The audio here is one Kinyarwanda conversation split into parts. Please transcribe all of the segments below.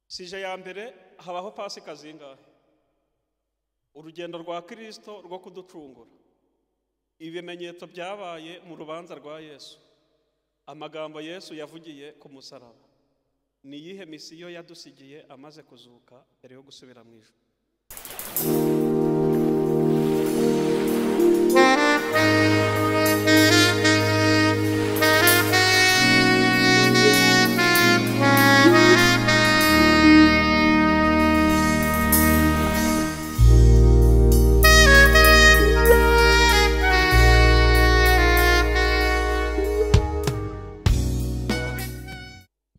Sujet ya mbere, habaho Pasika zingahe? Urugendo rwa Kristo rwo kuducungura, ibimenyetso byabaye mu rubanza rwa Yesu, amagambo Yesu yavugiye ku musaraba, ni iyihe misiyo yadusigiye amaze kuzuka mbere yo gusubira mu ijuru?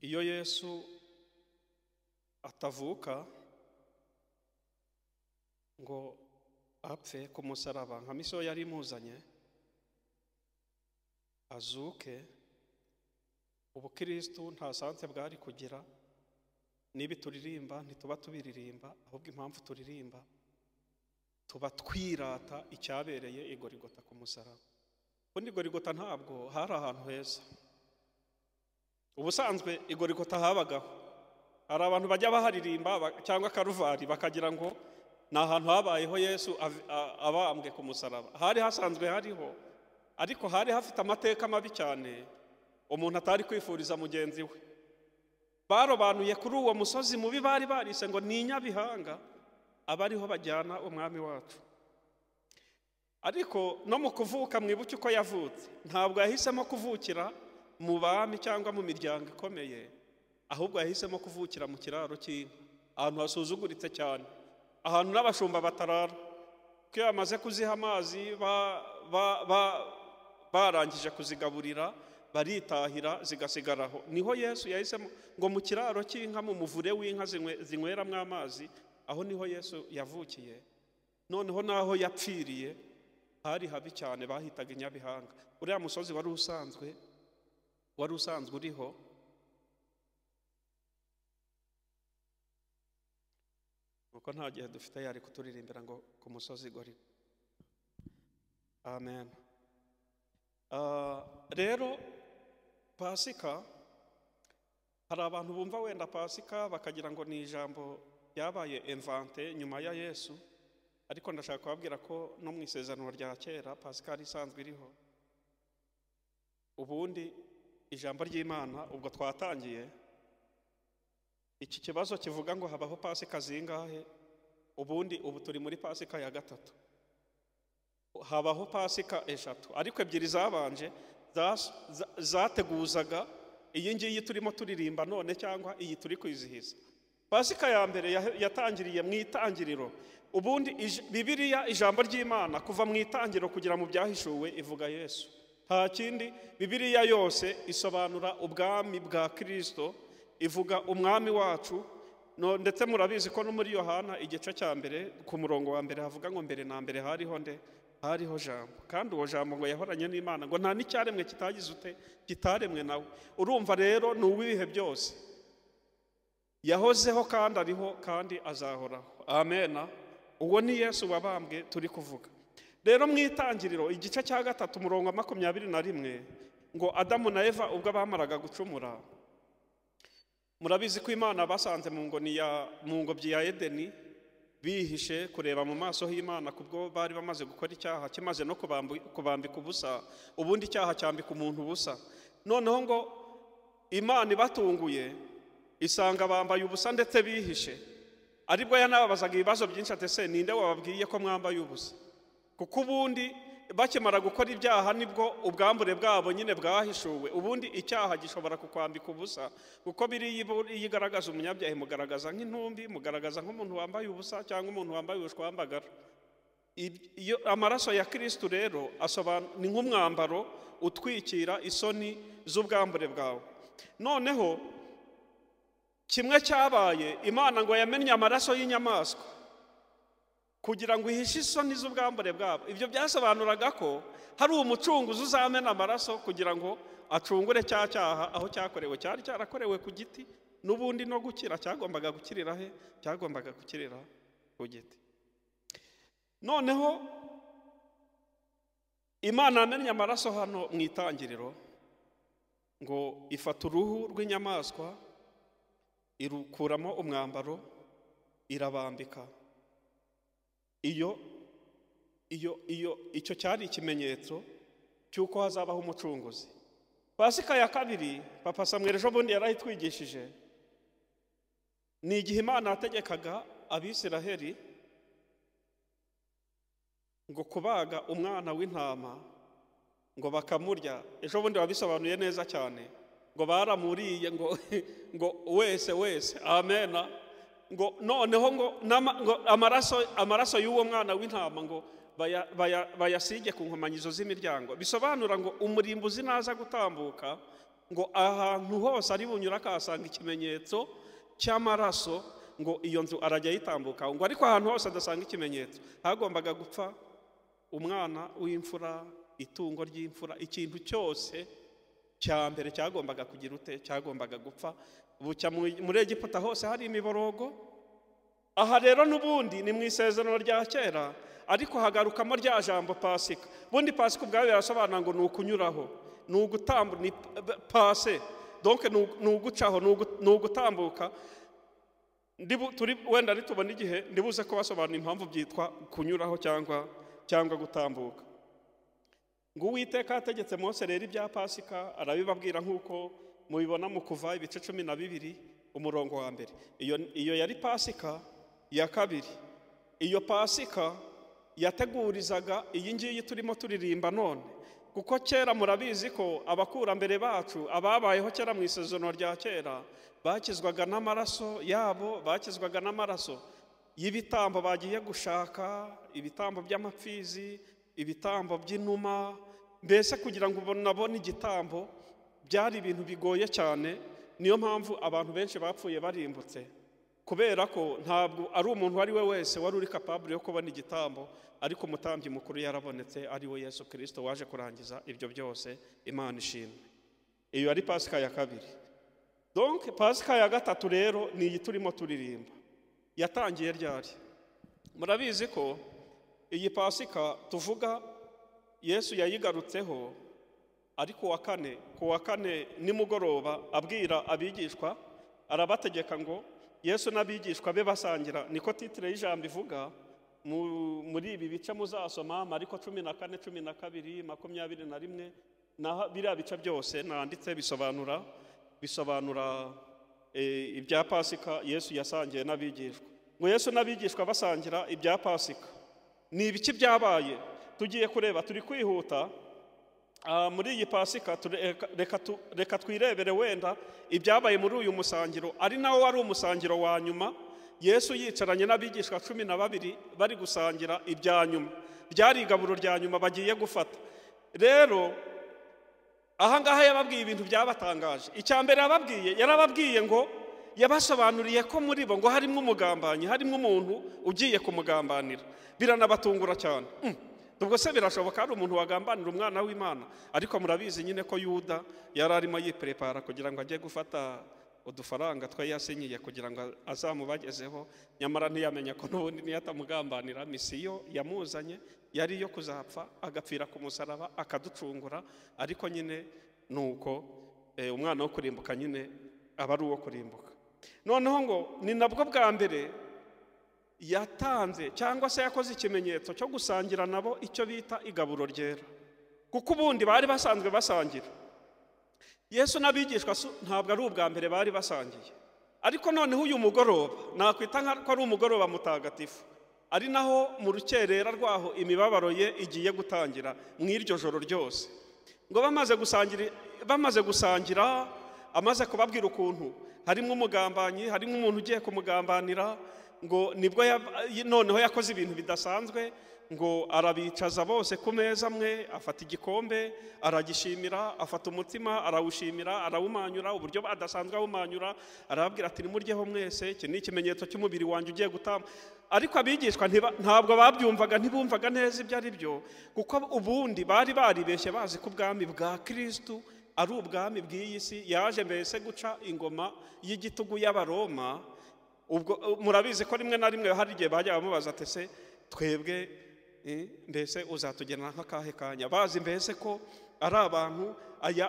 Iyo Yesu atavuka ngo apfe ku musaraba nka misiyo yari imuzanye, azuke, ubukristu nta sens bwari kugira. Niba turirimba ntituba tubiririmba, ahubwo impamvu turirimba tuba twirata icyabereye i Gorigota ku musaraba. Ubundi Gorigota ntabwo hari ahantu heza. Ubusanzwe i Gorigota habagaho hari abantu bajya baharirimba cyangwa Karuvari bakagira ngo ni ahantu habayeho Yesu abambwe ku musaraba. Hari hasanzwe hariho, ariko hari hafite amateka mabi cyane umuntu atari kwifuriza mugenzi we. Barobanuye kuri uwo musozi mubi bari barise ngo ni Nyabihanga, abariho bajyana umwami wacu. Ariko no mu kuvuka mwibuke uko yavutse, ntabwo yahisemo kuvukira mu bami cyangwa mu miryango ikomeye, ahubwo yahisemo kuvukira mu kiraro cy'inka, ahantu hasuzuguritse cyane, ahantu n'abashumba batarara. Kuko iyo bamaze kuziha amazi barangije kuzigaburira baritahira zigasigaraho. Niho Yesu yahisemo ngo mu kiraro cy'inka, mu muvure w'inka zinyweramo amazi, aho niho Yesu yavukiye. Noneho naho yapfiriye hari habi cyane, bahitaga Nyabihanga. Uriya musozi wari usanzwe uriho. Nuko nta gihe dufite yari kuturirimbira ngo ku musozi Gorigota. Amen. Rero Pasika, hari abantu bumva wenda Pasika bakagira ngo ni ijambo ryabaye inventé nyuma ya Yesu, ariko ndashaka kubabwira ko no mu isezerano rya kera Pasika yari isanzwe iriho. Ubundi ijambo ry'Imana ubwo twatangiye iki kibazo kivuga ngo habaho Pasika zingahe, ubundi ubu turi muri Pasika ya gatatu. Habaho Pasika eshatu, ariko ebyiri zabanje zateguzaga iyi ngiyi turimo turirimba none cyangwa iyi turi kwizihiza. Pasika ya mbere yatangiriye mu itangiriro. Ubundi Bibiliya ijambo ry'Imana kuva mu itangiriro kugera mu byahishuwe ivuga Yesu. Nta kindi, Bibiliya yose isobanura ubwami bwa Kristo, ivuga umwami wacu. Ndetse murabizi ko no muri Yohana igice cya mbere ku murongo wa mbere havuga ngo mbere na mbere hariho nde? Hariho Jambo, kandi uwo Jambo ngo yahoranye n'Imana, ngo nta n'icyaremwe kitagize ute kitaremwe nawe. Urumva rero ni uw'ibihe byose, yahozeho kandi ariho kandi azahoraho. Amen. Uwo ni Yesu wabambwe turi kuvuga. Rero mu itangiriro igice cya 3 umurongo wa 21 ngo Adamu na Eva ubwo bamaraga gucumura, murabizi ko Imana basanze mu ngobyi ya Edeni bihishe kureba mu maso h'Imana kubwo bari bamaze gukora icyaha kimaze no kubambika ubusa. Ubundi icyaha cyambika umuntu ubusa. Noneho ngo Imana ibatunguye isanga bambaye ubusa ndetse bihishe. Aribwo yanababazaga ibibazo byinshi ati se ninde wababwiye ko mwambaye ubusa? Kuko ubundi bakimara gukora ibyaha nibwo ubwambure bwabo nyine bwahishuwe. Ubundi icyaha gishobora kukwambika ubusa, kuko biri yigaragaza umunyabyaha imugaragaza nk'intumbi, mugaragaza nk'umuntu wambaye ubusa cyangwa umuntu wambaye ubushwambagara. Iyo amaraso ya Kristo rero ni nk'umwambaro utwikira isoni z'ubwambure bwawe. Noneho kimwe cyabaye, Imana ngo yamennye amaraso y'inyamaswa kugira ngo ihishe isoni z'ubwambure bwabo. Ibyo byasobanuraga ko hari umucunguzi uzamena amaraso kugira ngo acungure cya cyaha aho cyakorewe. Cyari cyarakorewe ku giti, n'ubundi no gukira cyagombaga gukirira he? Cyagombaga gukirira ku giti. Noneho Imana yamennye amaraso hano mu itangiriro ngo ifata uruhu rw'inyamaswa irukuramo umwambaro irabambika. Iyo iyo iyo icyo cyari ikimenyetso cy'uko hazabaho umucunguzi. Pasika ya kabiri Papa Samuel ejo bundi yarayitwigishije, ni igihe Imana yategekaga Abisiraheli ngo kubaga umwana w'intama ngo bakamurya. Ejo bundi wabisobanuye neza cyane, ngo baramuriye ngo ngo wese wese, amena. Ngo noneho ngo amaraso y'uwo mwana w'intama ngo bayasige ku nkomanyizo z'imiryango. Bisobanura ngo umurimbuzi naza gutambuka ngo ahantu hose ari bunyura akahasanga ikimenyetso cy'amaraso, ngo iyo nzu arajya yitambuka. Ngo ariko ahantu hose adasanga ikimenyetso hagombaga gupfa umwana w'imfura, itungo ry'imfura, ikintu cyose cya mbere cyagombaga kugira ute, cyagombaga gupfa. Bucya muri Egiputa hose hari imiborogo. Aha rero n'ubundi ni mu isezerano rya kera, ariko hagarukamo rya jambo Pasika. Bundi Pasika ubwayo yasobanura ngo ni ukunyuraho, ni ugutambuka, ni pase, donc ni ugucaho, ni ugutambuka. Turi wenda nitubona igihe ndibuze ko basobanura impamvu byitwa kunyuraho cyangwa gutambuka. Ngo Uwiteka yategetse Mose rero ibya Pasika arabibabwira nk'uko mubibona mu Kuva ibice 12 umurongo wa mbere. Iyo yari Pasika ya kabiri. Iyo Pasika yategurizaga iyi ngiyi turimo turirimba none, kuko kera murabizi ko abakurambere bacu ababayeho kera mu isezerano rya kera bakizwaga n'amaraso yabo, bakizwaga n'amaraso y'ibitambo bagiye gushaka, ibitambo by'amapfizi, ibitambo by'inuma, mbese kugira ngo ubone igitambo byari ibintu bigoye cyane. Niyo mpamvu abantu benshi bapfuye barimbutse, kubera ko ntabwo ari umuntu uwo ari we wese wari uri capable yo kubona igitambo, ariko umutambyi mukuru yarabonetse, ari we Yesu Kristo waje kurangiza ibyo byose. Imana ishimwe. Iyo ari Pasika ya kabiri. Donc Pasika ya gatatu rero ni iyi turimo turirimba. Yatangiye ryari? Murabizi ko iyi Pasika tuvuga Yesu yayigarutseho ari ku wa kane nimugoroba, abwira abigishwa, arabategeka ngo Yesu n'abigishwa be basangira. Niko titire y'ijambo ivuga muri ibi bice muzasoma, Mariko 14, 12, 21, na biriya bice byose nanditse bisobanura ibya Pasika Yesu yasangiye n'abigishwa. Ngo Yesu n'abigishwa basangira ibya Pasika. Ni ibiki byabaye? Tugiye kureba, turi kwihuta muri iyi Pasika. Reka twirebere wenda ibyabaye muri uyu musangiro, ari nawo wari umusangiro wa nyuma Yesu yicaranye n'abigishwa 12 bari gusangira ibya nyuma. Byari igaburo rya nyuma bagiye gufata. Rero aha ngaha yababwiye ibintu byabatangaje. Icya mbere yarababwiye ngo yabasobanuriye ko muri bo ngo harimo umugambanyi, harimo umuntu ugiye kumugambanira. Biranabatungura cyane. Ubwo se birashoboka ari umuntu wagambanira umwana w'Imana? Ariko murabizi nyine ko Yuda yari arimo yiprepara kugira ngo ajye gufata udufaranga twe yasinyiye kugira ngo azamubagezeho, nyamara ntiyamenya ko n'ubundi niyatamugambanira misiyo yamuzanye yari iyo kuzapfa agapfira ku musaraba akaducungura. Ariko nyine nuko umwana wo kurimbuka nyine aba ari uwo kurimbuka. Noneho ngo ni nabwo bwa mbere yatanze cyangwa se yakoze ikimenyetso cyo gusangira nabo icyo bita igaburo ryera, kuko ubundi bari basanzwe basangira. Yesu n'abigishwa ntabwo ari ubwa mbere bari basangiye, ariko noneho uyu mugoroba nakwita ko ari umugoroba mutagatifu, ari naho mu rukerera rwaho imibabaro ye igiye gutangira mu iryo joro ryose. Ngo bamaze gusangira, amaze kubabwira ukuntu harimo umugambanyi, harimo umuntu ugiye kumugambanira, ngo nibwo noneho yakoze ibintu bidasanzwe. Ngo arabicaza bose ku meza amwe, afata igikombe aragishimira, afata umutima arawushimira, arawumanyura uburyo adasanzwe awumanyura, arababwira ati nimuryeho mwese, iki ni ikimenyetso cy'umubiri wanjye ugiye gutamba. Ariko abigishwa ntabwo babyumvaga, ntibumvaga neza ibyo ari byo, kuko ubundi bari baribeshye bazi ko ubwami bwa Kristo ari ubwami bw'iyi si, yaje mbese guca ingoma y'igitugu y'Abaroma. Ubwo murabizi ko rimwe na rimwe hari igihe bajya bamubaza ati se twebwe mbese uzatugena nk'akahe kanya, bazi mbese ko ari abantu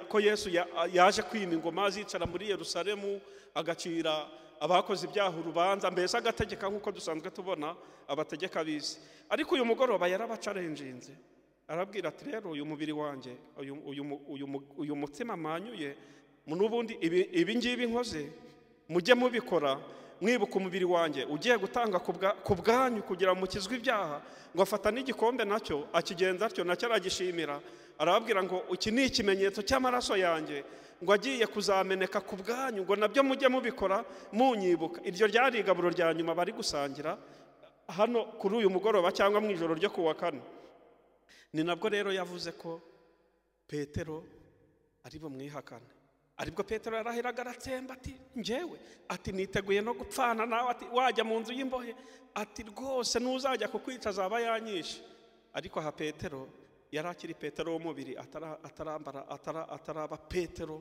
ko Yesu yaje kwima ingoma azicara muri Yerusalemu agacira abakoze ibyaha urubanza, mbese agategeka nk'uko dusanzwe tubona abategeka b'isi. Ariko uyu mugoroba yarabacarenjinze, arabwira ati rero uyu mubiri wanjye, uyu mutsima manyuye, n'ubundi ibi ngibi nkoze mujye mubikora mwibuka umubiri wanjye ugiye gutanga ku bwanyu kugira mukizwe ibyaha. Ngo afata n'igikombe nacyo akigenza atyo, nacyo aragishimira, arababwira ngo iki ni ikimenyetso cy'amaraso yanjye ngo agiye kuzameneka ku bwanyu, ngo nabyo mujye mubikora munyibuka. Iryo ryari igaburo rya nyuma bari gusangira hano kuri uyu mugoroba cyangwa mu ijoro ryo kuwa kane. Ni nabwo rero yavuze ko Petero ari bumwihakane. Aribwo Petero yarahiraga aratsemba ati njyewe, ati niteguye no gupfana nawe, ati wajya mu nzu y'imbohe, ati rwose n'uzajya kukwica azaba yanyishe. Ariko aha Petero yari akiri Petero w'umubiri, atarambara, ataraba Petero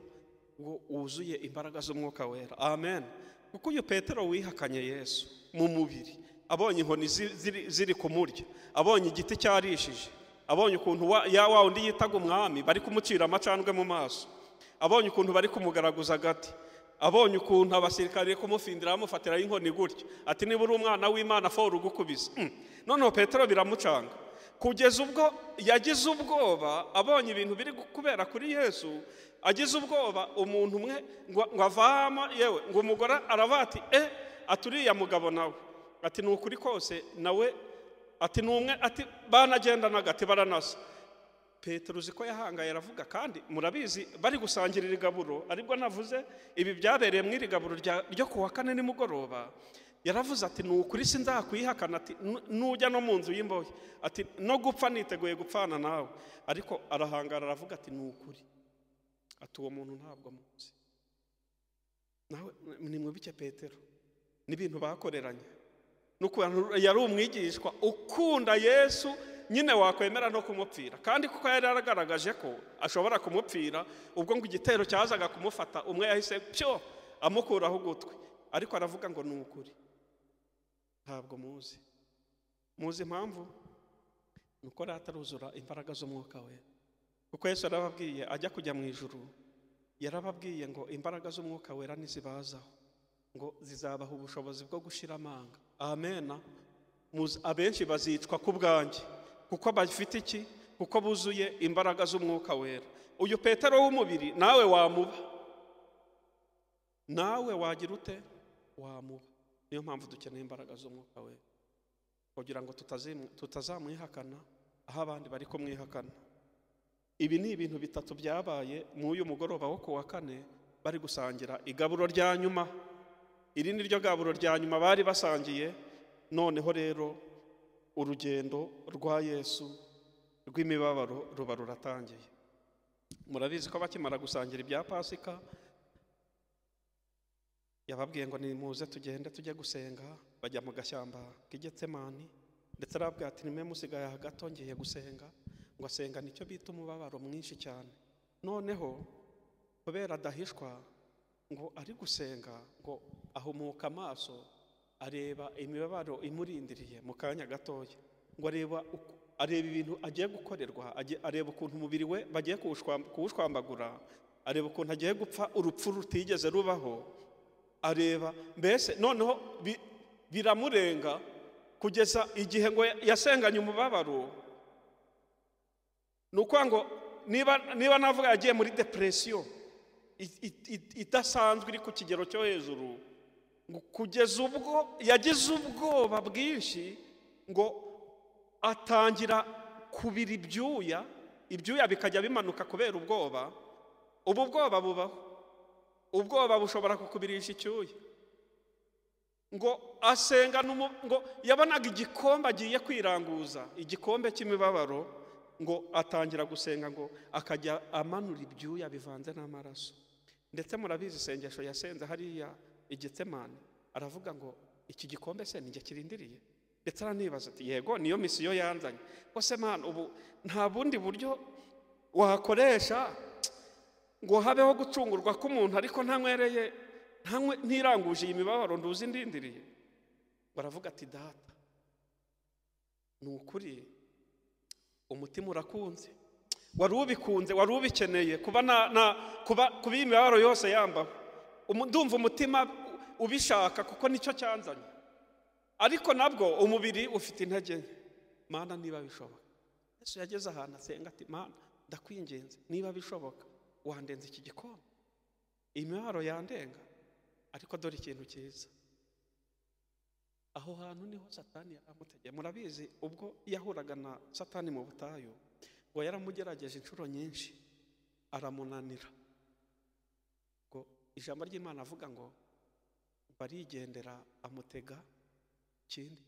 wuzuye imbaraga z'umwuka wera. Amen. Kuko uyu Petero wihakanye Yesu mu mubiri, abonye inkoni ziri kumurya, abonye igiti cyarishije, abonye ukuntu wa undi yitaga umwami bari kumucira amacandwe mu maso, abonye ukuntu bari kumugaraguza agati, abonye ukuntu abasirikare kumufindira bamufatira inkoni gutya, ati niba uri umwana w'Imana fora ugukubise. Noneho Petero biramucanga kugeza ubwo yagize ubwoba, abonye ibintu biri kubera kuri Yesu, agize ubwoba. Umuntu umwe ngo avama, yewe ngo umugore aravuga ati aturiya mugabo nawe, ati ni ukuri kose nawe, ati ni umwe, ati banagendanaga, ati baranasa. Petero uzi ko yahangaye aravuga, kandi murabizi bari gusangirira igaburo, aribwo navuze ibi byabereye mu iri gaburo ryo kuwa kane nimugoroba. Yaravuze ati ni ukuri sinzakwihakana, ati nujya no mu nzu y'imbohe, ati no gupfa niteguye gupfana nawe. Ariko arahangara aravuga ati ni ukuri, ati uwo muntu ntabwo muzi. Nawe nimwibike Petero n'ibintu bakoreranye, nuko yari umwigishwa ukunda Yesu nyine wakwemera no kumupfira, kandi kuko yari yaragaragaje ko ashobora kumupfira, ubwo ngo igitero cyazaga kumufata umwe yahise pyo amukuraho ugutwi. Ariko aravuga ngo ni ukuri ntabwo muzi. Muzi impamvu? Nuko ataruzura imbaraga z'umwuka we. Kuko Yesu yarababwiye ajya kujya mu ijuru, yarababwiye ngo imbaraga z'umwuka wera nizibazaho ngo zizabaha ubushobozi bwo gushira amanga. Amen. Abenshi bazicwa ku bwanjye kuko bafite iki? Kuko buzuye imbaraga z'umwuka wera. Uyu Petero w'umubiri nawe wamuba, nawe wagira ute? Wamuba. Niyo mpamvu dukeneye imbaraga z'umwuka wera kugira ngo tutazamwihakana aho abandi bari kumwihakana. Ibi ni ibintu bitatu byabaye mu uyu mugoroba wo kuwa kane bari gusangira igaburo rya nyuma. Iri ni ryo gaburo rya nyuma bari basangiye. Noneho rero urugendo rwa Yesu rw'imibabaro ruba ruratangiye. Murabizi ko bakimara gusangira ibya Pasika, yababwiye ngo nimuze tugende tujye gusenga. Bajya mu gashyamba k'Igetsemani, ndetse arababwira ati nimwe musigaye aha gato ngiye gusenga. Ngo asenga nicyo bita umubabaro mwinshi cyane. Noneho kubera adahishwa ngo ari gusenga, ngo ahumuka amaso areba imibabaro imurindiriye mu kanya gatoya, ngo areba ibintu agiye gukorerwa, areba ukuntu umubiri we bagiye kuwushwambagura, areba ukuntu agiye gupfa urupfu rutigeze rubaho, areba mbese noneho biramurenga kugeza igihe ngo yasenganye umubabaro. Ni ukuvuga ngo niba navuga yagiye muri depresiyo idasanzwe iri ku kigero cyo hejuru, ngo kugeza ubwo yagize ubwoba bwinshi, ngo atangira kubira ibyuya, ibyuya bikajya bimanuka kubera ubwoba. Ubu bwoba bubaho, ubwoba bushobora kukubirisha icyuya. Ngo asenga ngo yabonaga igikombe agiye kwiranguza, igikombe cy'imibabaro, ngo atangira gusenga ngo akajya amanura ibyuya bivanze n'amaraso. Ndetse murabizi isengesho yasenze hariya i Getsemani, aravuga ngo iki gikombe se ninjye kirindiriye. Ndetse aranibaza ati yego niyo misiyo yanzanye, ko se Mana ubu nta bundi buryo wakoresha ngo habeho gucungurwa k'umuntu, ariko ntanywereye ntiranguje iyi mibabaro nduzi ndindiriye. Baravuga ati data ni ukuri umutima urakunze, wari ubikunze, wari ubikeneye kuba kuba imibabaro yose yambaho. Ndumva umutima ubishaka kuko nicyo cyanzanye, ariko nabwo umubiri ufite intege nke. Mana niba bishoboka. Yesu yageze ahantu asenga ati Mana ndakwinginze niba bishoboka wandenza iki gikombe, imibabaro yandenga, ariko dore ikintu cyiza. Aho hantu niho Satani yaramutegeye. Murabizi ubwo yahuraga na Satani mu butayu, ngo yaramugerageje inshuro nyinshi aramunanira. Ngo ijambo ry'Imana avuga ngo barigendera amutega ikindi.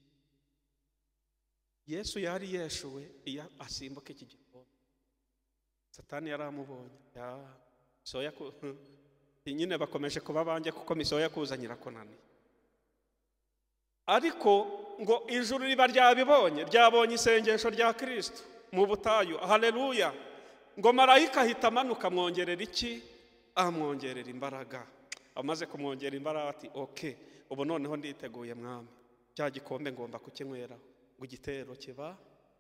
Yesu yari yeshuwe iyo asimbuka iki gikombe. Satani yaramubonye, soya nyine bakomeje kuba banjye kuko misoya kuzanyira kunaniye. Ariko ngo ijuru riba ryabibonye, ryabonye isengesho rya Kristo mu butayu. Haleluya. Ngo marayika ahita amanuka amwongerera iki? Amwongerera imbaraga. Amaze kumwongera imbaraga ati okay, ubu noneho nditeguye mwami, cya gikombe ngomba kukinyweraho. Ngo igitero kiba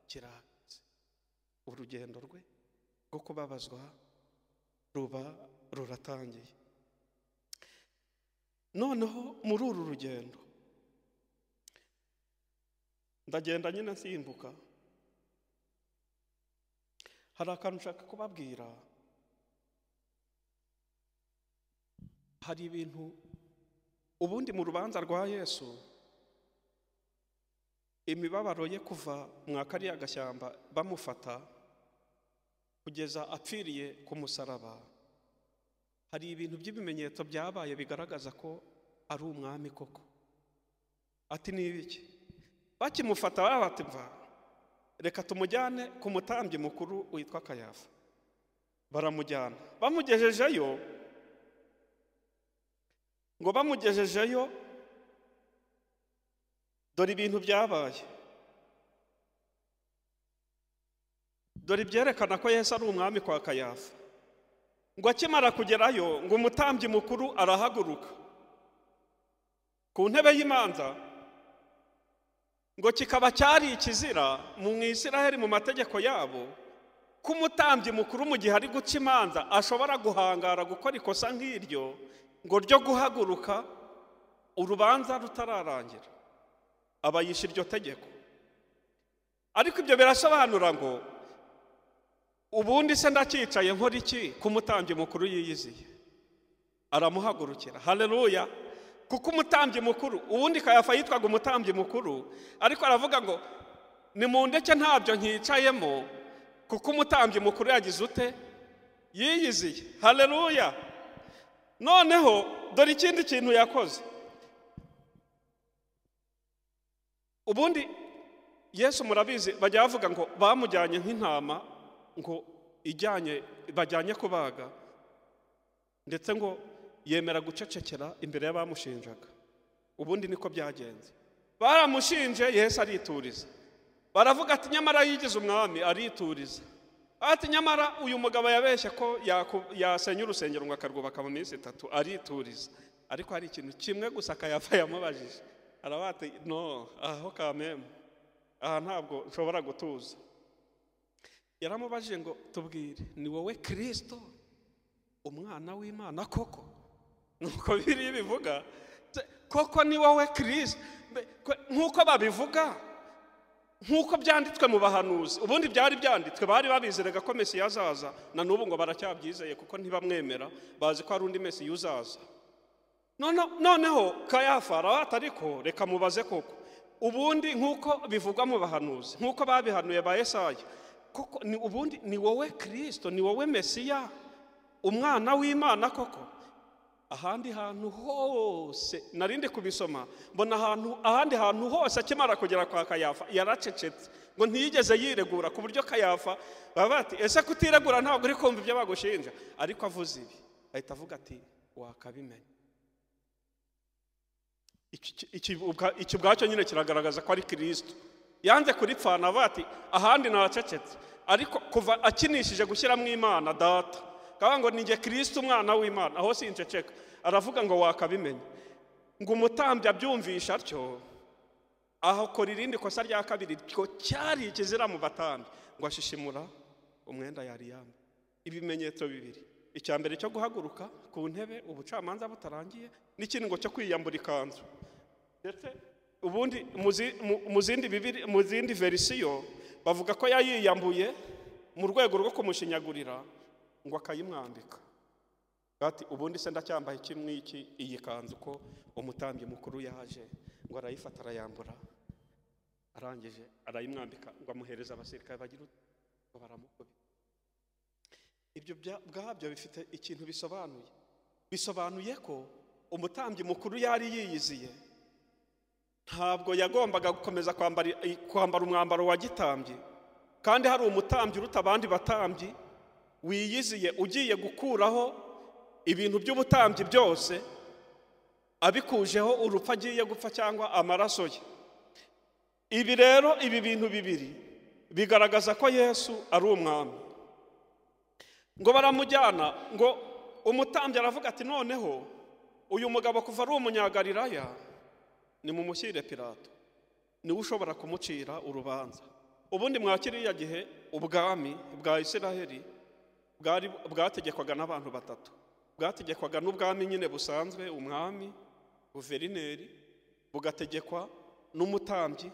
kirahagaze. Urugendo rwe rwo kubabazwa ruba ruratangiye. Noneho muri uru rugendo ndagenda nyine nsimbuka, hari akantu nshaka kubabwira. Hari ibintu ubundi mu rubanza rwa Yesu, imibabaro ye kuva mwa kariya gashyamba bamufata kugeza apfiriye ku musaraba, hari ibintu by'ibimenyetso byabaye bigaragaza ko ari umwami koko. Ati ni ibiki? Bakimufata bati mva reka tumujyane ku mutambyi mukuru witwa Kayafa. Baramujyana, bamugejejeyo, ngo bamugejejeyo dore ibintu byabaye. Dore byerekana ko Yesu ari umwami kwa Kayafa. Ngo akimara kugerayo, ngo umutambyi mukuru arahaguruka ku ntebe y'imanza, ngo kikaba cyari ikizira mu Isiraheli mu mategeko yabo ko umutambyi mukuru mu gihe ari guca imanza ashobora guhangara gukora ikosa nk'iryo, ngo ryo guhaguruka urubanza rutararangira. Abayisha iryo tegeko. Ariko ibyo birasobanura ngo ubundi se ndacyicaye nkora iki ku mutambyi mukuru yiyiziye? Aramuhagurukira. Haleluya. Kuko umutambyi mukuru ubundi Kayafa yitwaga umutambyi mukuru, ariko aravuga ngo nimundeke ntabyo nkicayemo, kuko umutambyi mukuru yagize ute? Yiyiziye. Haleluya. Noneho dore ikindi kintu yakoze. Ubundi Yesu murabizi bajya bavuga ngo bamujyanye nk'intama ngo ijyanye bajyanye kubaga, ndetse ngo yemera gucecekera imbere y'abamushinjaga. Ubundi niko byagenze. Baramushinje, Yesu arituriza. Baravuga ati nyamara yigize umwami, arituriza. Ati nyamara uyu mugabo yabeshye ko yasenya urusengero ngo akarwubaka mu minsi 3, arituriza. Ariko hari ikintu kimwe gusa Kayafa yamubajije, arabati no aho kameme, aha ntabwo nshobora gutuza. Yaramubajije ngo tubwire, ni wowe Kristo umwana w'Imana koko? Nuko biri bivuga koko ni wowe Kristo nkuko babivuga, nkuko byanditswe mu bahanuzi. Ubundi byari byanditswe, bari babizeraga ko Mesiya azaza, na n'ubu ngo baracyabyizeye kuko ntibamwemera, bazi ko ari undi Mesiya uzaza. Noneho Kayafa arabata ariko reka mubaze koko, ubundi nkuko bivugwa mu bahanuzi, nkuko babihanuye ba Yesaya, koko ni ubundi ni wowe Kristo, ni wowe Mesiya umwana w'Imana koko? Ahandi hantu hose narindi kubisoma, mbona ahandi hantu hose akimara kugera kwa Kayafa yaracecetse, ngo ntiyigeze yiregura, ku buryo Kayafa baba bati ese kutiregura ntabwo uri kumva ibyo bagushinja? Ariko avuze ibi ahita avuga ati wakabimenya. Iki ubwacyo nyine kiragaragaza ko ari Kristo. Yanze kuripfana avuga ati ahandi naracecetse, ariko kuva akinishije gushyiramo Imana data, kavuga ngo ninjye Kristo umwana w'Imana, aho sinceceka. Aravuga ngo wakabimenya. Ngo umutambyi abyumvisha atyo, aho akora irindi kosa rya kabiri ko cyari ikizira mu batambyi, ngo ashishimura umwenda yari yambaye. Ibimenyetso bibiri Icya mbere cyo guhaguruka ku ntebe ubucamanza butarangiye, n'ikindi ngo cyo kwiyambura ikanzu. Ndetse ubundi mu zindi verisiyo bavuga ko yayiyambuye mu rwego rwo kumushinyagurira, ngo akayimwambika. Ati ubundi se ndacyambaye kimwe iki iyi kanzu ko umutambyi mukuru yaje? Ngo arayifata arayambura, arangije arayimwambika, ngo amuhereza abasirikare bagira ngo baramukubita. Ibyo bwabyo bifite ikintu bisobanuye. Bisobanuye ko umutambyi mukuru yari yiyiziye, ntabwo yagombaga gukomeza kwambara umwambaro wa gitambyi, kandi hari umutambyi uruta abandi batambyi wiyiziye, ugiye gukuraho ibintu by'ubutambyi byose abikujeho urupfu agiye gupfa cyangwa amaraso ye. Ibi rero, ibi bintu bibiri bigaragaza ko Yesu ari umwami. Ngo baramujyana, ngo umutambyi aravuga ati noneho uyu mugabo kuva ari umunyagalilaya nimumushyire Pilato, niwe ushobora kumucira urubanza. Ubundi mwa kiriya gihe ubwami bwa Isiraheli bwari bwategekwaga n'abantu batatu. Bwategekwaga n'ubwami nyine busanzwe, umwami, guverineri, bugategekwa n'umutambyi,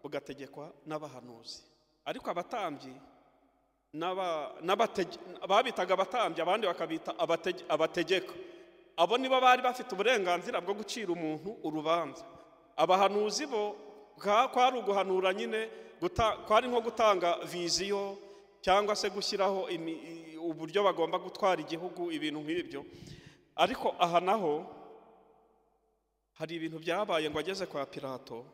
bugategekwa n'abahanuzi. Ariko abatambyi babitaga abatambyi, abandi bakabita abategeka. Abo nibo bari bafite uburenganzira bwo gucira umuntu urubanza. Abahanuzi bo kwari uguhanura nyine, kwari nko gutanga viziyo cyangwa se gushyiraho uburyo bagomba gutwara igihugu, ibintu nk'ibyo. Ariko aha naho hari ibintu byabaye. Ngo ageze kwa Pilato,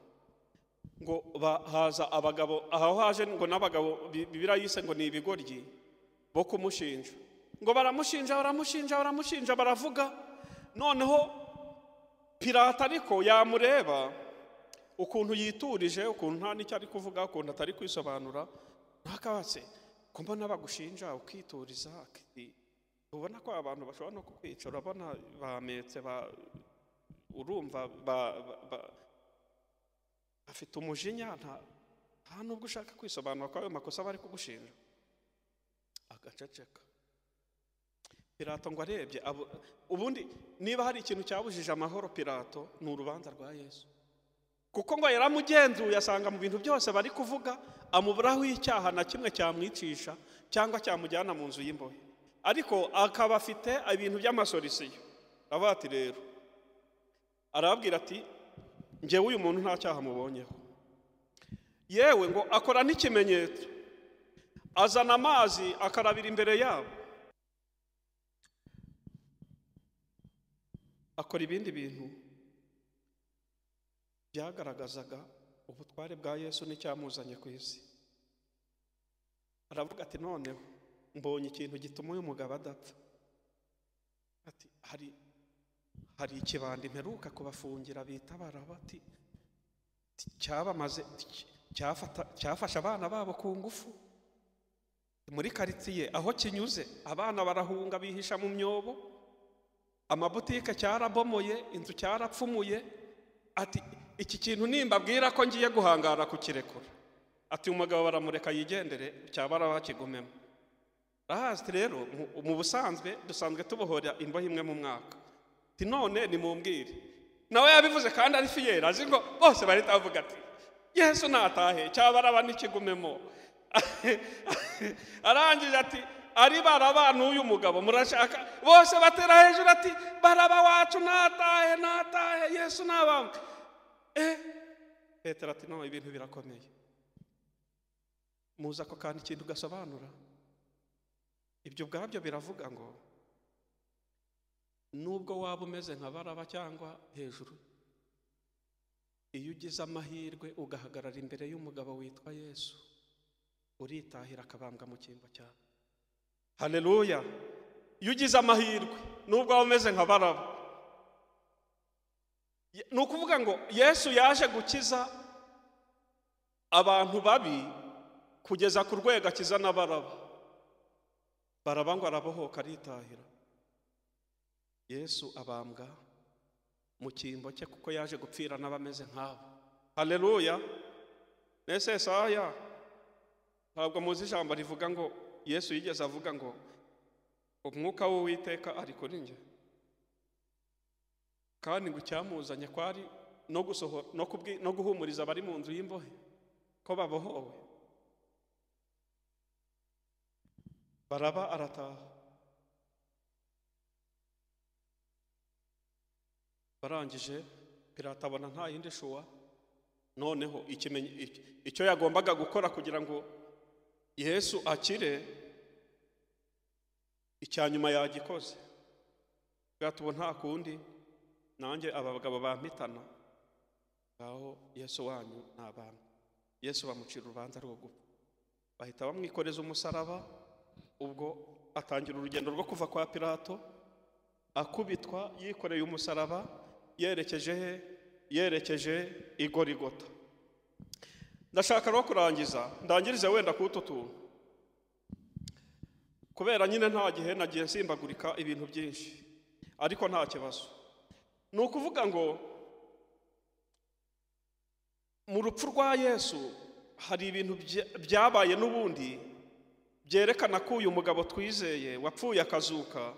ngo haza abagabo, aho haje ngo n'abagabo Bibiliya yise ngo ni ibigoryi bo kumushinja. Ngo baramushinja, baramushinja, baramushinja, baravuga. Noneho Pilato ariko yamureba ukuntu yiturije, ukuntu nta n'icyo ari kuvuga, ukuntu atari kwisobanura, ntakabatse ko mbona bagushinja ukituriza, ubona ko abantu bashobora no kukwica, urabona bametse, urumva bafite umujinya, nta nubwo ushaka kwisobanura ko ayo makosa bari kugushinja. Agaceceka. Pilato ngo arebye, ubundi niba hari ikintu cyabujije amahoro Pilato ni urubanza rwa Yesu, kuko ngo yaramugenzuye asanga mu bintu byose bari kuvuga amuburaho icyaha na kimwe cyamwicisha cyangwa cyamujyana mu nzu y'imbohe. Ariko akaba afite ibintu by'amasolisiyo. Aravuga ati rero, arababwira ati njyewe uyu muntu nta cyaha mubonyeho. Yewe ngo akora n'ikimenyetso, azana amazi akarabira imbere yabo, akora ibindi bintu byagaragazaga ubutware bwa Yesu n'icyamuzanye ku isi. Aravuga ati noneho mbonye ikintu gituma uyu mugabo adapfa. Ati hari ikibandi mperuka kubafungira bita Baraba, ati cyabamaze, cyafashe abana babo ku ngufu muri karitsiye, aho kinyuze abana barahunga bihisha mu myobo, amabutike cyarabomoye, inzu cyarapfumuye. Ati iki kintu nimbabwira ko ngiye guhangara kukirekura, ati umugabo baramureka yigendere, cyabara bakigumemo. Arahazi rero mu busanzwe dusanzwe tubohora imbohe imwe mu mwaka, ati none nimumbwire. Nawe yabivuze kandi ari fiyeri, azi ngo bose bahita bavuga ati Yesu natahe, cyabaraba nikigumemo. Arangije ati ari Baraba n'uyu mugabo murashaka? Bose batera hejuru ati Baraba wacu natahe, natahe, Yesu nabambwe. Petero ati no, ibintu birakomeye. Muzi ako kandi ikintu gasobanura ibyo ubwabyo biravuga ngo nubwo waba umeze nka Baraba cyangwa hejuru, iyo ugize amahirwe ugahagarara imbere y'umugabo witwa Yesu, uritahira akabambwa mu cyimbo cyawe. Haleluya! Iyo ugize amahirwe nubwo waba umeze nka Baraba, ni ukuvuga ngo Yesu yaje gukiza abantu babi kugeza ku rwego akiza na Baraba. Baraba ngo arabohoka aritahira. Yesu abambwa mu cyimbo cye kuko yaje gupfira n'abameze nk'abo. Haleluya! Nese Yesaya, ntabwo muzi ijambo rivuga ngo Yesu yigeze avuga ngo Umwuka w'Uwiteka ari kuri njye. Kandi ngo icyamuzanye kwari no gusohora no guhumuriza abari mu nzu y'imbohe ko babohowe. Baraba arataha. Barangije Pilato abona nta yindi shuwa, noneho icyo yagombaga gukora kugira ngo Yesu akire, icya nyuma yagikoze. Bwatubo nta kundi, nanjye aba bagabo bampitana, ngaho Yesu wanyu nabamwe. Yesu bamucira urubanza rwo gupfa, bahita bamwikoreza umusaraba. Ubwo atangira urugendo rwo kuva kwa Pilato, akubitwa yikoreye umusaraba, yerekeje he? Yerekeje i Gorigota. Ndashaka rero kurangiza, ndangirize wenda kutu tuntu, kubera nyine nta gihe nagiye nsimbagurika ibintu byinshi, ariko nta kibazo. Ni ukuvuga ngo mu rupfu rwa Yesu hari ibintu byabaye n'ubundi byerekana ko uyu mugabo twizeye wapfuye akazuka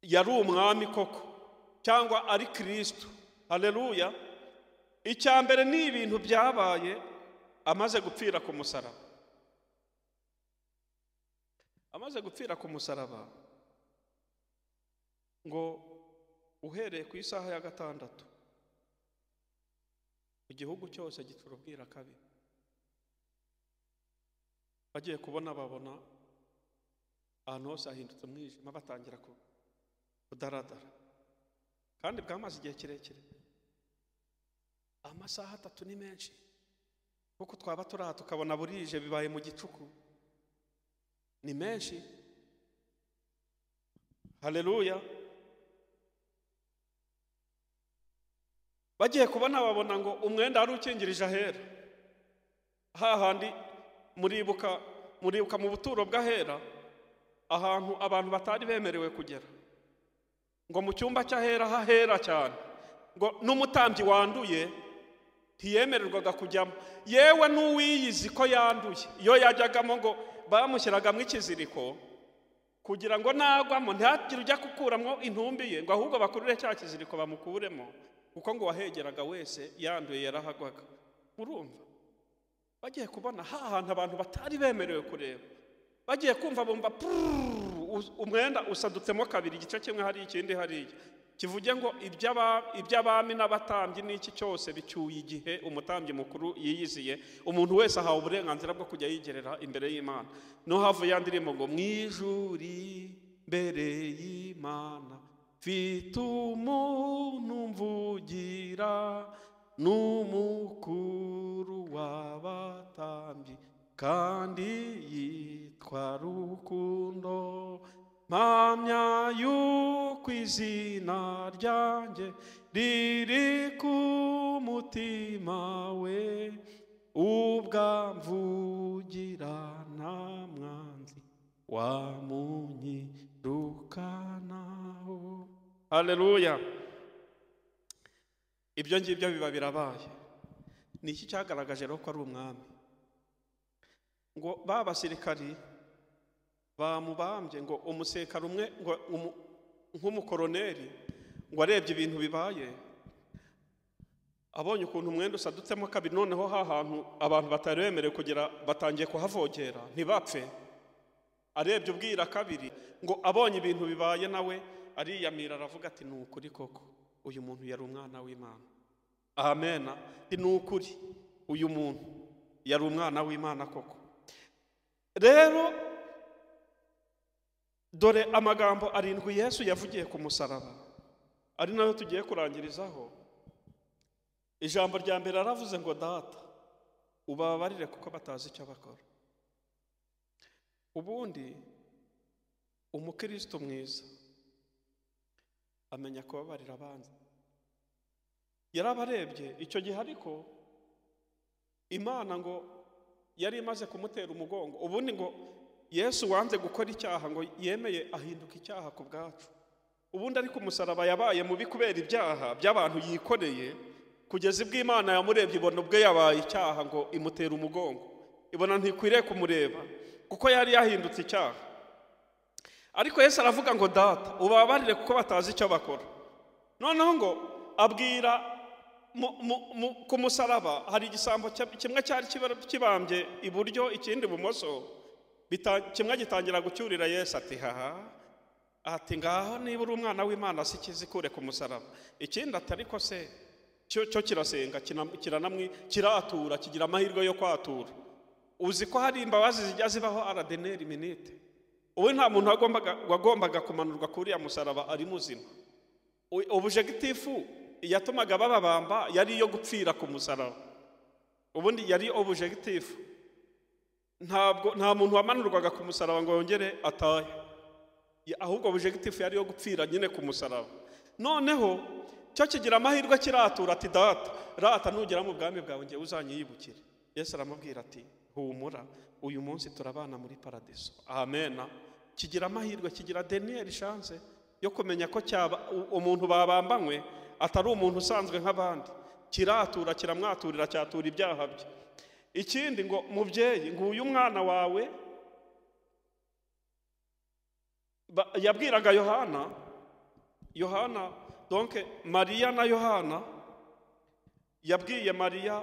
yari umwami koko, cyangwa ari Kristo. Haleluya. Icya mbere ni ibintu byabaye amaze gupfira ku musaraba. Amaze gupfira ku musaraba, ngo uhereye ku isaha ya 6 igihugu cyose gicura ubwira kabiri. Bagiye kubona babona ahantu hose hahindutse umwijima, batangira kudaradara. Kandi bwamaze igihe kirekire, amasaha 3 ni menshi, kuko twaba turi aha tukabona burije bibaye mu gicuku, ni menshi. Haleluya. Bagiye kubona babona ngo umwenda wari ukingirije ahera, hahandi muribuka mu buturo bw'ahera, ahantu abantu batari bemerewe kugera, ngo mu cyumba cy'ahera hahera cyane, ngo n'umutambyi wanduye ntiyemererwaga kujyamo, yewe n'uwiyizi ko yanduye iyo yajyagamo ngo bamushyiragamo ikiziriko kugira ngo nagwamo ntihagire ujya gukuramo intumbi ye, ngo ahubwo bakurure cya kiziriko bamukuremo, kuko ngo wahegeraga wese yanduye yarahagwaga. Murumva bagiye kubona hahantu abantu batari bemerewe kureba, bagiye kumva bumva umwenda usadutsemo kabiri, igice kimwe hari ikindi hariya, kivuge ngo iby'abami n'abatambyi n'iki cyose bicyuye igihe umutambyi mukuru yiyiziye. Umuntu wese ahawe uburenganzira bwo kujya yigerera imbere y'Imana. No havuye ya ndirimbo ngo mwijuri mbere y'Imana mfite umuntu mvugira, n'umukuru w'abatambyi kandi yitwa Rukundo, mpamya yuko izina ryanjye riri ku mutima we, ubwamvugira nta mwanzi wamunyirukanaho. Haleluya. Ibyo ngibyo biba birabaye. Ni iki cyagaragaje rero ko ari umwami? Ngo ba basirikari bamubambye, ngo umusekari umwe ngo nk'umukoroneri ngo arebye ibintu bibaye, abonye ukuntu umwenda usadutsemo kabiri, noneho hahantu abantu batari bemerewe kugera batangiye kuhavogera ntibapfe, arebye ubwira kabiri, ngo abonye ibintu bibaye nawe ariyamira aravuga ati ni ukuri koko uyu muntu yari umwana w'Imana. Amen. Ni ukuri uyu muntu yari umwana w'Imana koko. Rero dore amagambo 7 Yesu yavugiye ku musaraba, ari nayo tugiye kurangirizaho. Ijambo rya mbere aravuze ngo Data ubabarire kuko batazi icyo bakora. Ubundi umukristo mwiza amenya kubabarira abanzi. Yarabarebye icyo gihe, ariko Imana ngo yari imaze kumutera umugongo. Ubundi ngo Yesu wanze gukora icyaha ngo yemeye ahinduka icyaha ku bwacu. Ubundi ariko umusaraba yabaye mubi kubera ibyaha by'abantu yikoreye, kugeza ubwo Imana yamurebye ibona ubwe yabaye icyaha ngo imutera umugongo, ibona ntikwiriye kumureba kuko yari yahindutse icyaha. Ariko Yesu aravuga ngo data ubabarire kuko batazi icyo bakora. Noneho ngo abwira ku musaraba hari igisambo kimwe cyari kibambye iburyo ikindi ibumoso, kimwe gitangira gucyurira Yesu ati haha, ati ngaho niba uri umwana w'Imana si kizikure ku musaraba. Ikindi ati ariko se cyo kirasenga kiratura, kigira amahirwe yo kwatura. Uzi ko hari imbabazi zijya zibaho aradeneri minute. Ubu nta muntu wagombaga kumanurwa kuri ya musaraba ari muzima. Objectif yatumaga bababamba yari iyo gupfira ku musaraba. Ubundi yari objectif. Ntabwo nta muntu wamanurwaga ku musaraba ngo yongere atahe. Ahubwo objectif yari yo gupfira nyine ku musaraba. Noneho cyo kigira amahirwe kiratura ati data rata nugera mu bwami bwawe ngiye uzanyiyibukire. Yesu aramubwira ati humura uyu munsi turabana muri paradiso. Amen. Kigira amahirwe, kigira dernière chance yo kumenya ko cyaba umuntu babambanywe atari umuntu usanzwe nk'abandi. Kiratura, kiramwaturira, cyatura ibyaha bye. Ikindi ngo mubyeyi nguyu mwana wawe, yabwiraga Yohana donc Mariya na Yohana, yabwiye Mariya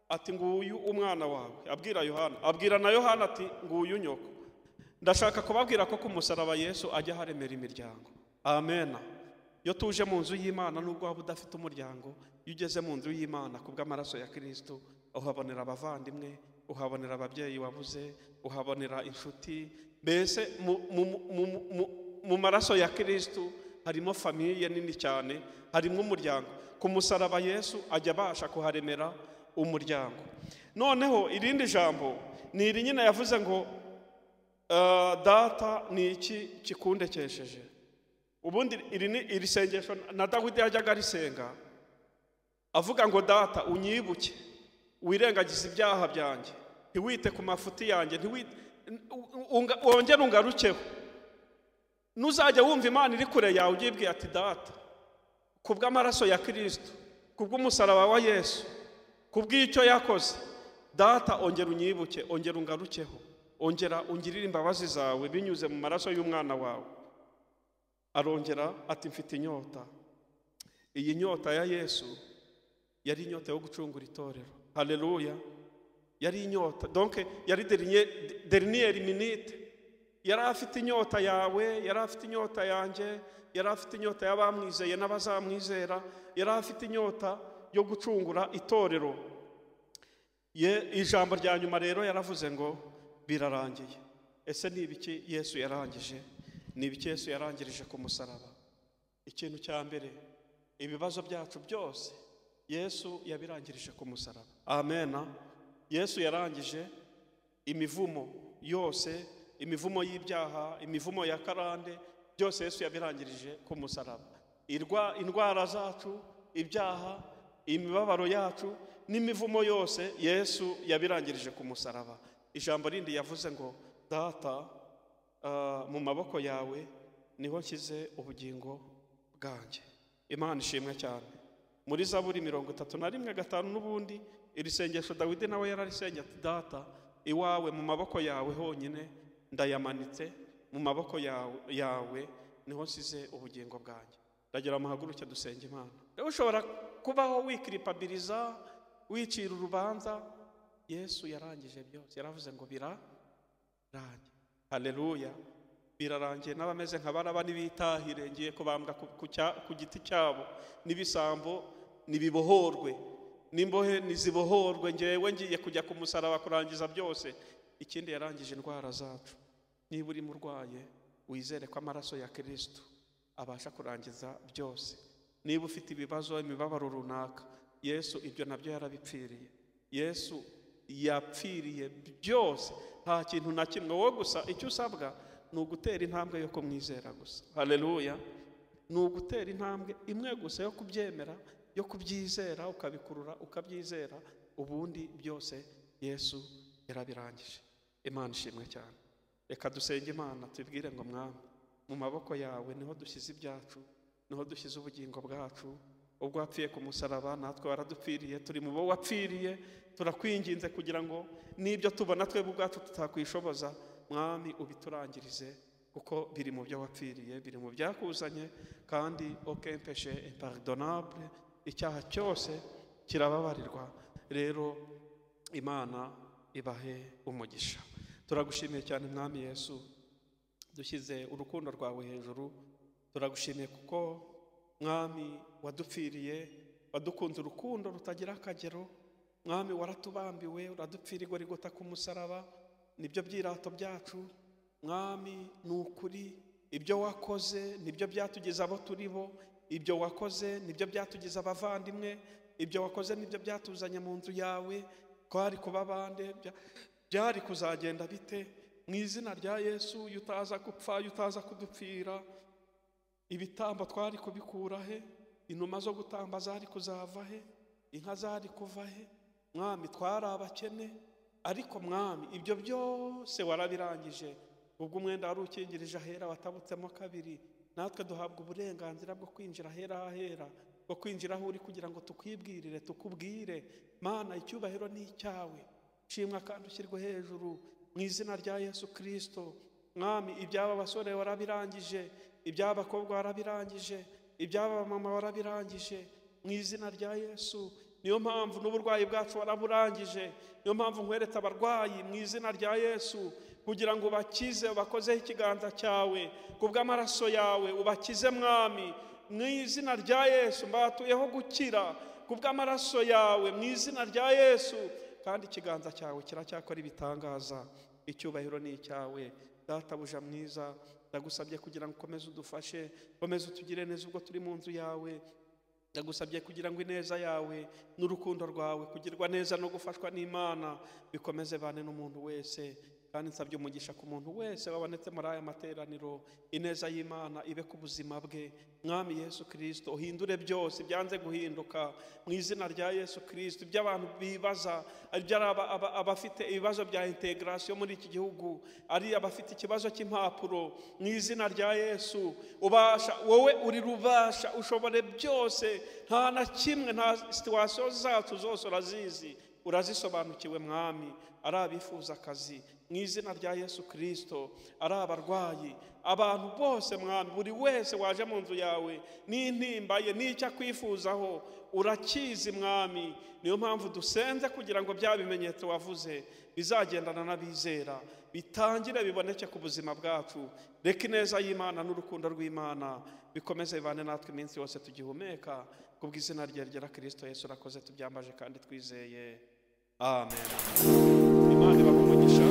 ati nguyu umwana wawe, abwira Yohana, abwira na Yohana ati nguyu nyoko. Ndashaka kubabwira ko ku musaraba Yesu ajya haremera imiryango. Amen. Iyo tuje mu nzu y'Imana, nubwo waba udafite umuryango, iyo ugeze mu nzu y'Imana kubw'amaraso ya Kristo, uhabonera abavandimwe, uhabonera ababyeyi wabuze, uhabonera inshuti. Mbese mu maraso ya Kristo harimo famille nini cyane, harimo umuryango. Ku musaraba Yesu ajya abasha kuharemera umuryango. Noneho irindi jambo ni iri nyine yavuze ngo data ni iki kikundekesheje. Ubundi iri sengesho na Dawidi yajyaga arisenga avuga ngo data unyibuke, wirengagize ibyaha byanjye, ntiwite ku mafuti yanjye, wongere ungarukeho. Nuzajya wumva Imana iri kure yawe ugibwiye ati data kubw'amaraso ya Kristo, kubw'umusaraba wa Yesu, kubw'icyo yakoze, data ongera unyibuke, ongera ungarukeho, ongera ungirire imbabazi zawe binyuze mu maraso y'umwana wawe. Arongera ati mfite inyota. Iyi nyota ya Yesu yari inyota yo gucungura itorero. Haleluya. Yari inyota, donc yari dernière minute. Yari afite inyota yawe, yari afite inyota yanjye, yari afite inyota y'abamwizeye n'abazamwizera, yari afite inyota yo gucungura itorero. Ye ijambo rya nyuma rero yaravuze ngo birarangiye. Ese ni ibiki Yesu yarangije? Ni ibiki Yesu yarangirije ku musaraba? Ikintu cya mbere, ibibazo byacu byose Yesu yabirangirije ku musaraba. Amen. Yesu yarangije imivumo yose, imivumo y'ibyaha, imivumo ya karande, byose Yesu yabirangirije ku musaraba. Indwara zacu, ibyaha, imibabaro yacu n'imivumo yose Yesu yabirangirije ku musaraba. Ijambo rindi yavuze ngo data mu maboko yawe niho nshyize ubugingo bwanjye. Imana ishimwe cyane. Muri Zaburi 31:5 n'ubundi iri sengesho Dawidi nawe yararisengeye ati data iwawe mu maboko yawe honyine ndayamanitse, mu maboko yawe niho nsize ubugingo bwanjye. Ndagira muhaguruke dusenge Imana. Rero ushobora kubaho wikiripabiliza, wicira urubanza. Yesu yarangije byose, yaravuze ngo birarangiye. Haleluya. Birarangiye. N'abameze nka baraba nibitahire, ngiye kubambwa ku giti cyabo, n'ibisambo nibibohorwe, n'imbohe nizibohorwe, ngewe ngiye kujya ku musaraba kurangiza byose. Ikindi yarangije indwara zacu. Niba uri murwaye wizere ko amaraso ya Kristo abasha kurangiza byose. Niba ufite ibibazo, imibabaro runaka, Yesu ibyo nabyo yarabipfiriye. Yesu yapfiriye byose, nta kintu na kimwe. Wowe gusa icyo usabwa ni ugutera intambwe yo kumwizera gusa. Haleluya. Ni ugutera intambwe imwe gusa yo kubyemera, yo kubyizera, ukabikurura, ukabyizera, ubundi byose Yesu yarabirangije. Imana ishimwe cyane. Reka dusenge Imana tubwire ngo mwami, mu maboko yawe niho dushyize ibyacu, niho dushyize ubugingo bwacu. Ubwo wapfiye ku musaraba natwe waradupfiriye, turi mu bo wapfiriye. Turakwinginze kugira ngo n'ibyo tubona twebwe ubwacu tutakwishoboza, mwami ubiturangirize kuko biri mu byo wapfiriye, biri mu byakuzanye, kandi aucun péché impardonnable, icyaha cyose kirababarirwa. Rero Imana ibahe umugisha. Turagushimiye cyane Mwami Yesu, dushyize urukundo rwawe hejuru. Turagushimiye kuko Mwami wadupfiriye, wadukunze urukundo rutagira akagero. Mwami waratubambiwe, uradupfira igorigota ku musaraba, nibyo byirato byacu. Mwami ni ukuri, ibyo wakoze nibyo byatugeza abo turi bo, ibyo wakoze nibyo byatugeza abavandimwe, ibyo wakoze nibyo byatuzanye mu nzu yawe. Twari kuba bande, byari kuzagenda bite? Mu izina rya Yesu, iyo utaza gupfa, iyo utaza kudupfira, ibitambo twari kubikura he? Inuma zo gutamba zari kuzava he? Inka zari kuva he? Mwami twari abakene, ariko Mwami ibyo byose warabirangije. Ubwo umwenda wari ukingirije ahera watabutsemo kabiri, natwe duhabwa uburenganzira bwo kwinjira ahera hahera, bwo kwinjira aho uri kugira ngo tukwibwirire, tukubwire. Mana, icyubahiro ni icyawe, shimwa kandi ushyirwe hejuru mu izina rya Yesu Kristo. Mwami iby'aba basore warabirangije, iby'aba bakobwa warabirangije, iby'aba mama warabirangije mu izina rya Yesu. Niyo mpamvu n'uburwayi bwacu waraburangije, niyo mpamvu nkweretse abarwayi mu izina rya Yesu, kugira ngo ubakize, ubakozeho ikiganza cyawe, kubw'amaraso yawe ubakize Mwami mu izina rya Yesu. Mbatuyeho gukira kubw'amaraso yawe mu izina rya Yesu, kandi ikiganza cyawe kiracyakora ibitangaza. Icyubahiro ni icyawe Databuja mwiza. Ndagusabye kugira ngo ukomeze udufashe, ukomeze utugire neza ubwo turi mu nzu yawe. Ndagusabye kugira ngo ineza yawe n'urukundo rwawe, kugirwa neza no gufashwa n'Imana bikomeze bane n'umuntu wese. Kandi nsabye umugisha ku muntu wese wabonetse muri aya materaniro, ineza y'Imana ibe ku buzima bwe. Mwami Yesu Kristo, uhindure byose byanze guhinduka mu izina rya Yesu Kristo. Ibyo abantu bibaza, ibyo abafite ibibazo bya integration muri iki gihugu, ari abafite ikibazo cy'impapuro, mu izina rya Yesu ubasha, wowe uri rubasha, ushobore byose, nta na kimwe, nta situation zacu zose urazizi, urazisobanukiwe Mwami. Ari abifuza akazi mu izina rya Yesu Kristo, ari abarwayi, abantu bose Mwami, buri wese waje mu nzu yawe n'intimba ye n'icyo akwifuzaho urakizi Mwami. Niyo mpamvu dusenze kugira ngo bya bimenyetso wavuze bizagendana n'abizera, bitangire biboneke ku buzima bwacu. Reka ineza y'Imana n'urukundo rw'Imana bikomeze bibane natwe iminsi yose tugihumeka, kubw'izina rye rya Kristo Yesu. Urakoze, tubyambaje kandi twizeye. Amen. Imana ibahe umugisha.